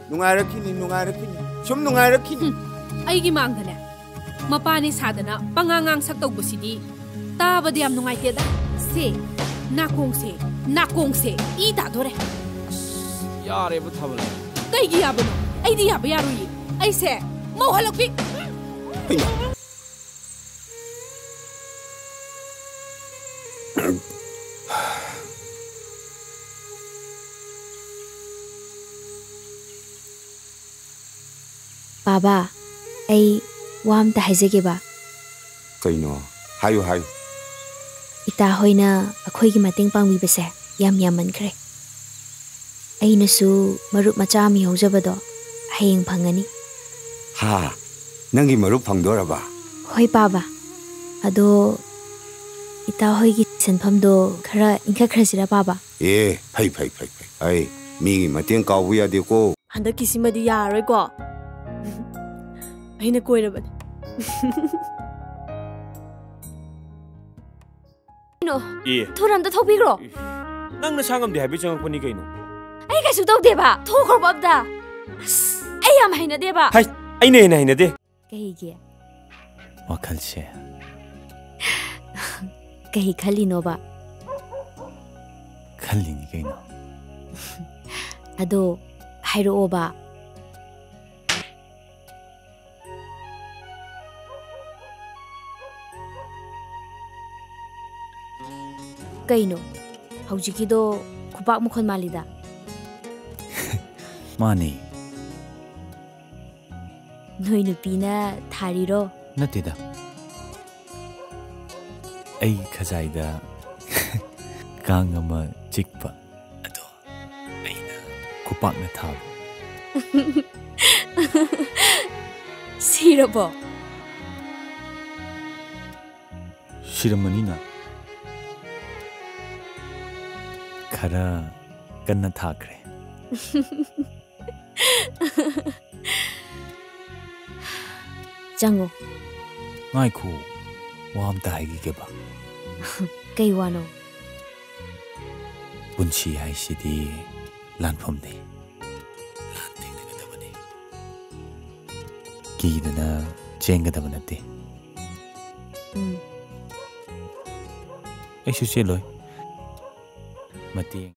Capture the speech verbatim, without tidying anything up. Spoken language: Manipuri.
ꯅꯨꯡꯉꯥꯏꯔꯛꯈꯤꯅꯤ, ꯅꯨꯡꯉꯥꯏꯔꯛꯈꯤꯅꯤ, ꯁꯨꯝ ꯅꯨꯡꯉꯥꯏꯔꯛꯈꯤꯅꯤ꯫ ꯍꯨꯝ, ꯑꯩꯒꯤ ꯃꯥꯡꯗꯅꯦ ꯃꯄꯥꯅꯦ ꯁꯥꯗꯅ ꯄꯉꯥꯡ ꯉꯥꯡꯁꯛ ꯇꯧꯕꯁꯤꯗꯤ ꯇꯥꯕꯗ ꯌꯥꯝ ꯅꯨꯡꯉꯥꯏꯇꯦꯗ꯫ ꯁꯦ, ꯅꯥꯀꯣꯡꯁꯦ, ꯅꯥꯀꯣꯡꯁꯦ ꯏ ꯇꯥꯗꯣꯔꯦ꯫ ꯌꯥꯔꯦꯕ ꯊꯥꯕꯜ꯫ ꯀꯩꯒꯤ ꯌꯥꯕꯅꯣ? ꯑꯩꯗꯤ ꯌꯥꯕ ꯌꯥꯔꯣꯏꯌꯦ꯫ ꯑꯩꯁꯦ ꯃꯧ ꯍꯜꯂꯛꯄꯤ꯫ ꯕꯥꯕꯥ, ꯑꯩ ꯋꯥ ꯑꯝꯇ ꯍꯥꯏꯖꯒꯦꯕ꯫ ꯀꯩꯅꯣ? ꯍꯥꯏꯌꯨ, ꯍꯥꯏꯌꯨ꯫ ꯏꯇꯥ ꯍꯣꯏꯅ ꯑꯩꯈꯣꯏꯒꯤ ꯃꯇꯦꯡ ꯄꯥꯡꯕꯤꯕꯁꯦ ꯌꯥꯝ ꯌꯥꯝꯃꯟꯈ꯭ꯔꯦ꯫ ꯑꯩꯅꯁꯨ ꯃꯔꯨꯞ ꯃꯆꯥ ꯑꯃ ꯌꯥꯎꯖꯕꯗꯣ ꯍꯌꯦꯡ ꯐꯪꯉꯅꯤ꯫ ꯍꯥ? ꯅꯪꯒꯤ ꯃꯔꯨꯞ ꯐꯪꯗꯣꯔꯕ? ꯍꯣꯏ ꯄꯥꯕ꯫ ꯑꯗꯣ ꯏꯇꯥ ꯍꯣꯏꯒꯤ ꯁꯤꯟꯐꯝꯗꯣ ꯈꯔ ꯏꯟꯈꯠꯈ꯭ꯔꯁꯤꯔ ꯄꯥꯕ? ꯑꯦ, ꯐꯩ, ꯐꯩ, ꯐꯩ, ꯐꯩ꯫ ꯑꯩ ꯃꯤꯒꯤ ꯃꯇꯦꯡ ꯀꯥꯎꯕ ꯌꯥꯗꯦꯀꯣ꯫ ꯍꯟꯗꯛꯀꯤꯁꯤꯃꯗꯤ ꯌꯥꯔꯔꯣꯏꯀꯣ꯫ ꯑꯩꯅ ꯀꯣꯏꯔꯕꯅꯤ꯫ ꯀꯩꯅꯣ? ꯑꯦ꯫ ꯊꯨꯅ ꯑꯝꯇ ꯊꯣꯛꯄꯤꯈ꯭ꯔꯣ꯫ ꯅꯪ ꯅꯁꯥ ꯉꯝꯗꯦ ꯍꯥꯏꯕꯩ ꯆꯪꯉꯛꯄꯅꯤ ꯀꯩꯅꯣ꯫ ꯑꯩ ꯀꯩꯁꯨ ꯇꯧꯗꯦꯕ꯫ ꯊꯣꯛꯈ꯭ꯔꯣꯕ ꯑꯝꯇ꯫ ꯑꯁ, ꯑꯩ ꯌꯥꯝ ꯍꯩꯅꯗꯦꯕ꯫ ꯍꯥꯏ, ꯑꯩꯅ ꯍꯦꯟꯅ ꯍꯩꯅꯗꯦ꯫ ꯀꯩꯒꯤ? ꯋꯥꯈꯜꯁꯦ꯫ ꯀꯩ ꯈꯜꯂꯤꯅꯣꯕ? ꯈꯜꯂꯤꯅꯤ ꯀꯩꯅꯣ꯫ ꯑꯗꯣ ꯍꯥꯏꯔꯛꯑꯣꯕ꯫ ꯀꯩꯅꯣ? ꯍꯧꯖꯤꯛꯀꯤꯗꯣ ꯈꯨꯄꯥꯛ ꯃꯈꯣꯟ ꯃꯥꯜꯂꯤꯗ꯫ ꯃꯥꯅꯦ꯫ ꯅꯣꯏ ꯅꯨꯄꯤꯅ ꯊꯥꯔꯤꯔꯣ? ꯅꯠꯇꯦꯗ꯫ ꯑꯩ ꯈꯖꯥꯏꯗ ꯀꯥꯡ ꯑꯃ ꯆꯤꯛꯄ꯫ ꯑꯗꯣ ꯑꯩꯅ ꯈꯨꯄꯥꯛꯅ ꯊꯥꯕ꯫ ꯁꯤꯔꯕꯣ? ꯁꯤꯔꯝꯃꯅꯤꯅ꯫ ꯈꯔ ꯀꯟꯅ ꯊꯥꯈ꯭ꯔꯦ꯫ ꯆꯪꯉꯣ꯫ ꯉꯥꯏꯈꯣ, ꯋꯥ ꯑꯝꯇ ꯍꯥꯏꯈꯤꯒꯦꯕ꯫ ꯀꯩ ꯋꯥꯅꯣ? ꯄꯨꯟꯁꯤ ꯍꯥꯏꯁꯤꯗꯤ ꯂꯥꯟꯐꯝꯅꯤ꯫ ꯂꯥꯟ ꯊꯦꯡꯅ ꯀꯤꯗꯅ ꯆꯦꯟꯒꯗꯕ ꯅꯠꯇꯦ꯫ ꯎꯝ꯫ ꯑꯩꯁꯨ ꯆꯦꯜꯂꯣꯏ꯫ ꯃꯇꯦꯡ